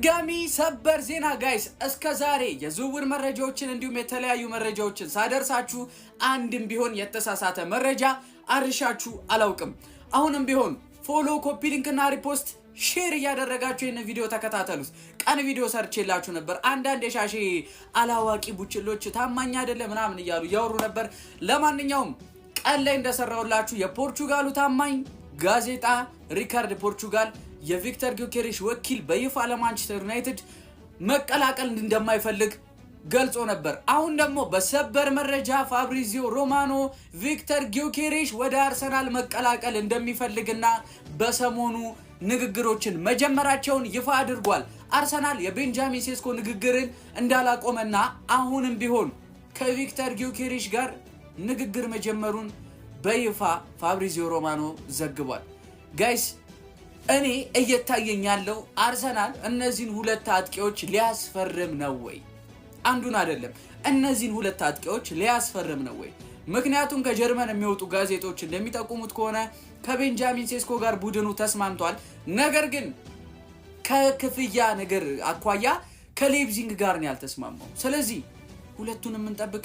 በድጋሚ ሰበር ዜና guys። እስከ ዛሬ የዝውውር መረጃዎችን እንዲሁም የተለያዩ መረጃዎችን ሳደርሳችሁ አንድም ቢሆን የተሳሳተ መረጃ አድርሻችሁ አላውቅም። አሁንም ቢሆን follow፣ copy link እና repost፣ share እያደረጋችሁ ይህንን ቪዲዮ ተከታተሉት። ቀን ቪዲዮ ሰርቼላችሁ ነበር። አንዳንድ የሻሼ አላዋቂ ቡችሎች ታማኝ አይደለም ምናምን እያሉ እያወሩ ነበር። ለማንኛውም ቀን ላይ እንደሰራሁላችሁ የፖርቹጋሉ ታማኝ ጋዜጣ ሪካርድ ፖርቹጋል የቪክተር ጊዮኬሬሽ ወኪል በይፋ ለማንቸስተር ዩናይትድ መቀላቀል እንደማይፈልግ ገልጾ ነበር። አሁን ደግሞ በሰበር መረጃ ፋብሪዚዮ ሮማኖ ቪክተር ጊዮኬሬሽ ወደ አርሰናል መቀላቀል እንደሚፈልግና በሰሞኑ ንግግሮችን መጀመራቸውን ይፋ አድርጓል። አርሰናል የቤንጃሚን ሴስኮ ንግግርን እንዳላቆመና አሁንም ቢሆን ከቪክተር ጊዮኬሬሽ ጋር ንግግር መጀመሩን በይፋ ፋብሪዚዮ ሮማኖ ዘግቧል። Guys፣ እኔ እየታየኝ ያለው አርሰናል እነዚህን ሁለት አጥቂዎች ሊያስፈርም ነው ወይ? አንዱን አይደለም፣ እነዚህን ሁለት አጥቂዎች ሊያስፈርም ነው ወይ? ምክንያቱም ከጀርመን የሚወጡ ጋዜጦች እንደሚጠቁሙት ከሆነ ከቤንጃሚን ሴስኮ ጋር ቡድኑ ተስማምቷል። ነገር ግን ከክፍያ ነገር አኳያ ከሌፕዚንግ ጋር ነው ያልተስማማው። ስለዚህ ሁለቱን የምንጠብቅ